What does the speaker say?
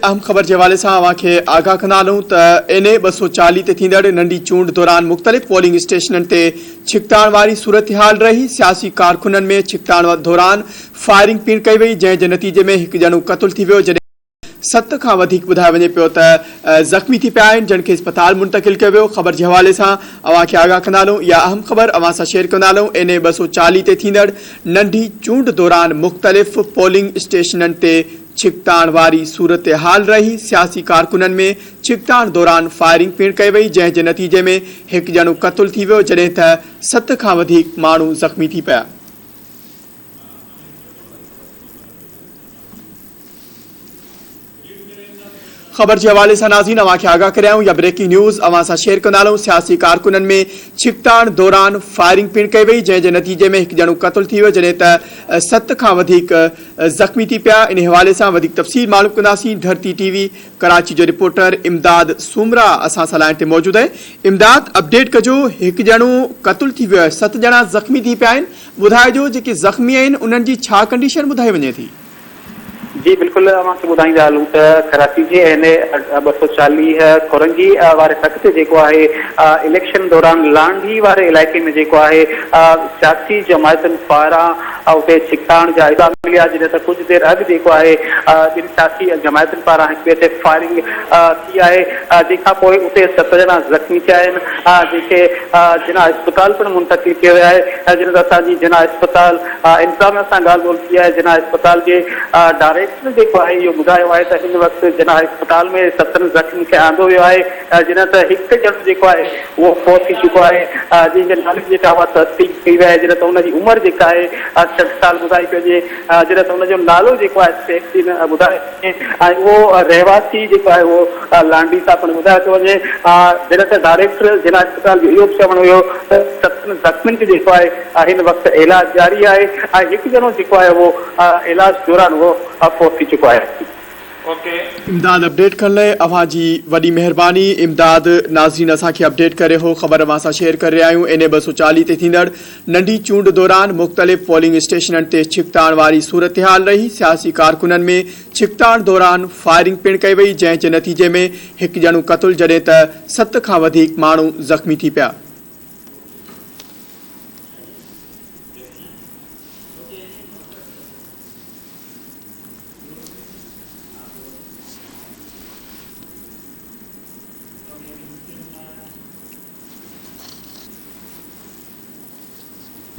اهم خبر جي حوالي سان اوهان کي آگاهه ڪندا هلون ته اين اي 240 تي ٿيندڙ ننڍي چونڊ دوران مختلف پولنگ اسٽيشنن تي ڇڪتاڻ واري صورتحال رهي، سياسي ڪارڪنن ۾ ڇڪتاڻ دوران فائرنگ پڻ ڪئي وئي، جنهن جي نتيجي ۾ هڪ ڄڻو قتل ٿي ويو، جڏهن ست کان وڌيڪ ٻڌايو وڃي پيو ته زخمي ٿي پيا آهن، جن کي اسپتال منتقل ڪيو ويو، خبر جي حوالي سان اوهان کي آگاهه ڪندا هلون اها اهم خبر اوهان سان شيئر ڪندا هلون اين اي 240 تي ٿيندڙ ننڍي چونڊ دوران مختلف پولنگ اسٽيشنن تي ڇڪتاڻ واري صورتحال رهي، سياسي ڪارڪنن ۾ ڇڪتاڻ دوران فائرنگ پڻ ڪئي وئي، جنهن جي نتيجي ۾ هڪ ڄڻو قتل ٿي ويو، جڏهن ته ست کان وڌيڪ ماڻهو زخمي ٿي پيا. خبر جي حوالي سان ناظرين اوهان کي آگاهه ڪري آيون يا بريڪنگ نيوز اوهان سان شيئر ڪندا هلون سياسي ڪارڪنن ۾ ڇڪتاڻ دوران فائرنگ پڻ ڪئي وئي جنهن جي نتيجي ۾ هڪ ڄڻو قتل ٿي ويو جڏهن ته ست کان وڌيڪ زخمي ٿي پيا انهي حوالي سان وڌيڪ تفصيل معلوم ڪنداسين ڌرتي ٽي وي ڪراچي جو رپورٽر امداد سومرا اسان سان لائين تي موجود آهي امداد اپڊيٽ ڪجو هڪ ڄڻو قتل ٿي ويو آهي ست ڄڻا زخمي ٿي پيا آهن ٻڌائجو جيڪي زخمي آهن انهن جي ڇا ڪنڊيشن ٻڌائي وڃي ٿي. جي بلڪل اوهان کي ٻڌائيندا هلون ته ڪراچي جي اين اي 240 ڪورنگي واري تڪ تي جيڪو آهي اليڪشن دوران لانڍي واري علائقي ۾ جيڪو آهي سياسي جماعتن پاران اتي ڇڪتاڻ جا اطلاع مليا جڏهن ته ڪجهه دير اڳ جيڪو آهي ٻن سياسي جماعتن پاران هڪ ٻئي تي فائرنگ ٿي آهي جنهن کان پوء اتي ست ڄڻا زخمي ٿيا آهن جن کي جناح اسپتال پڻ منتقل ڪيو ويو آهي جڏهن ته اسان جي جناح اسپتال انتظاميا سان ڳالهه ٻولهه ٿي آهي، جناح اسپتال جي ڊائريڪٽر جيڪو آهي اهو ٻڌايو آهي ته هن وقت جناح اسپتال ۾ ستن زخمين کي آندو ويو آهي جڏهن ته هڪ ڄڻو جيڪو آهي اهو فوت ٿي چڪو آهي جنهن جي نالي جي جيڪا اها تصديق ڪئي وئي آهي جڏهن ته ان جي عمر جيڪا آهي 60 سال ٻڌائي پئي وڃي جڏهن ته ان جو نالو جيڪو آهي سيف الدين ٻڌايو ۽ اهو رهواسي جيڪو آهي اهو لانڍي سان پڻ ٻڌايو ٿو وڃي. جڏهن ته ڊائريڪٽر جناح اسپتال جو اهو به چوڻ هيو ته ستن زخمين جو جيڪو آهي هن وقت علاج جاري آهي ۽ هڪ ڄڻو جيڪو آهي اهو علاج دوران اهو فوت ٿي چڪو آهي. امداد اپڊيٽ ڪرڻ لاء اوهان جي وڏي مهرباني امداد ناظرين اسان کي اپڊيٽ ڪري هو خبر اوهان سان شيئر ڪري رهيا آهيون اين اي 240 تي ٿيندڙ ننڍي چونڊ دوران مختلف پولنگ اسٽيشنن تي ڇڪتاڻ واري صورتحال رهي، سياسي ڪارڪنن ۾ ڇڪتاڻ دوران فائرنگ پڻ ڪئي وئي، جنهن جي نتيجي ۾ هڪ ڄڻو قتل جڏهن ته ست کان وڌيڪ ماڻهو زخمي ٿي پيا.